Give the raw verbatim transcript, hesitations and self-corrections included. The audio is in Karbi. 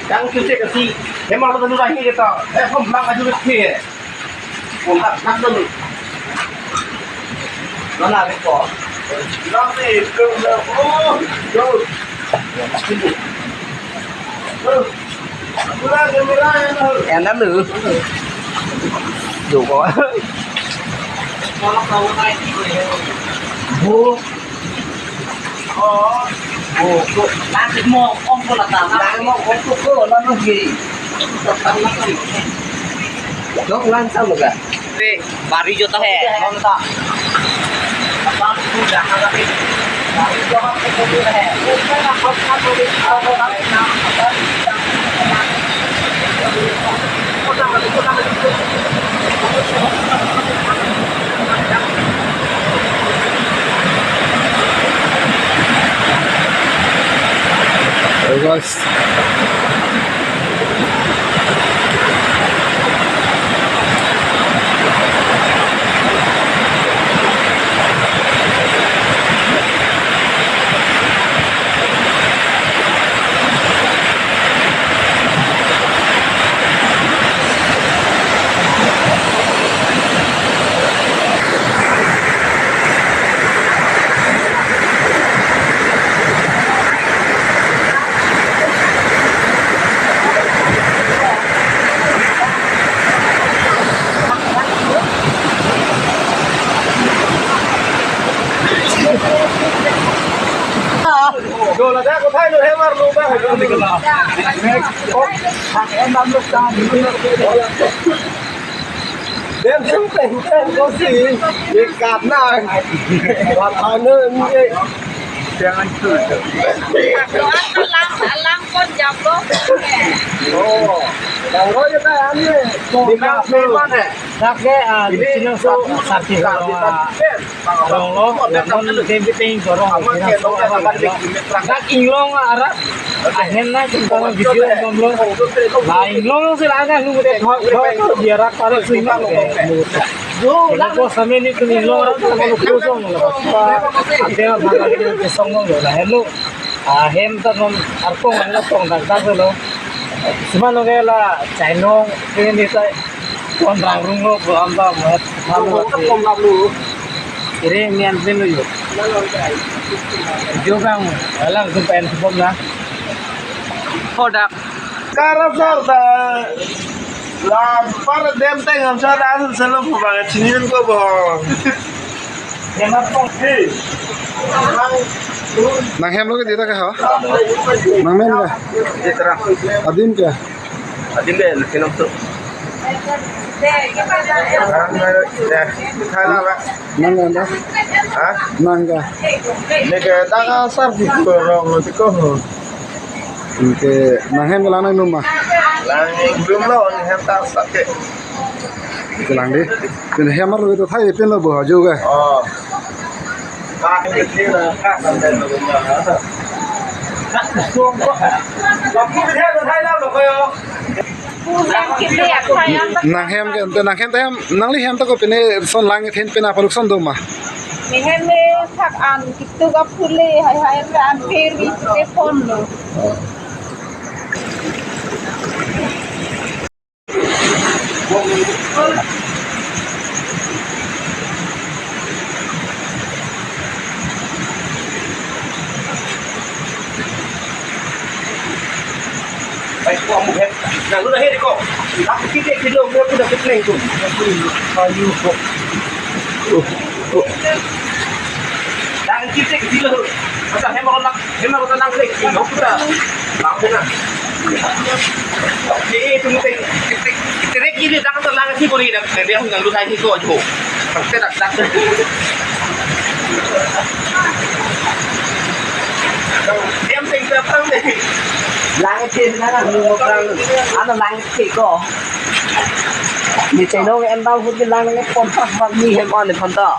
Yang kecil kecil, yang malu tadi lagi kita, eh, kau bilang aja kecil. Kontak nak dulu. Mana ni kau? Bilang ni, kau bilang, oh, jauh. Jauh. Enam lu. Duh kok. Bu. Oh. Bu. Nanti mau ongkol lah. Nanti mau ongkol ke, lalu di. Dok langsung juga. Bari jota hai. Hey guys. Dol ada ko thai lo hemar lo ba. Dem sum teng teng ko si, ye kat na. Wa thanu ni. Jangan tu. Alang, alang pon jablo. Oh, yang roy ta ani. Di ka memang eh. Dak ke, ah, di sini so sarti sarti, ah, rong lo, lapen dem piteng dorong, dak inglong arat, ahem na chun tang video dom lo. La inglong si la na lu de thok thok dia rak pare sui ma. Lo ko same ni tun inglong arat tang lo ko song lo. Ate ma bhang ke song lo la hello. Ahem ta non arkong lo tong dak dak lo. Sima no ke la chainong ke ni ta. Kon rang rung lo, ko am ba mat, malu. Ko ta kom lam lo. Kiri mian pin lo yo. Jo bang, alang tum pen bom na. Kodak. Karap sar ta. La par dem teng am sar asal selo ko bang chinin ko bang. Nanghem lo ke dita ke ha? Nangmen ke? Dita. Adim ke? Adim ke, Lukinong tu. Nang ke? Nang ke? Neke taka sar di korong lo tiko. Neke nanghem ke lang nangnum ma? Lang nangnum lo, nanghem ta sar ke. Kelang di. Pin hem arlo itu thai pin lo bo ajo ke. Oh. Nanghem ke ante nanghem ta hem nangli hem ta ko pine son lang thin pina paluk son do ma. Nanghem ne sak an kitu ka phule hai hai an peri te phone lo. Ai, ko amu het. Nang lu dah het ko. Aku kita kilo, aku dah kepleng tu. Ayu ko. Nang kita kilo. Masa hem ako nak, hem ako nak klik, kilo kita. Lampu na. Jadi itu mungkin kita, kita kiri dah kata lang si boleh dah. Dia nang lu dah itu aja. Pasti dah dah. Dia mungkin kita pang deh. Langit sih, sana nunggu perang. Ano langit sih ko. Ni cheno ke endal hut ke lang ke pon pas bak ni hem on ni pon to.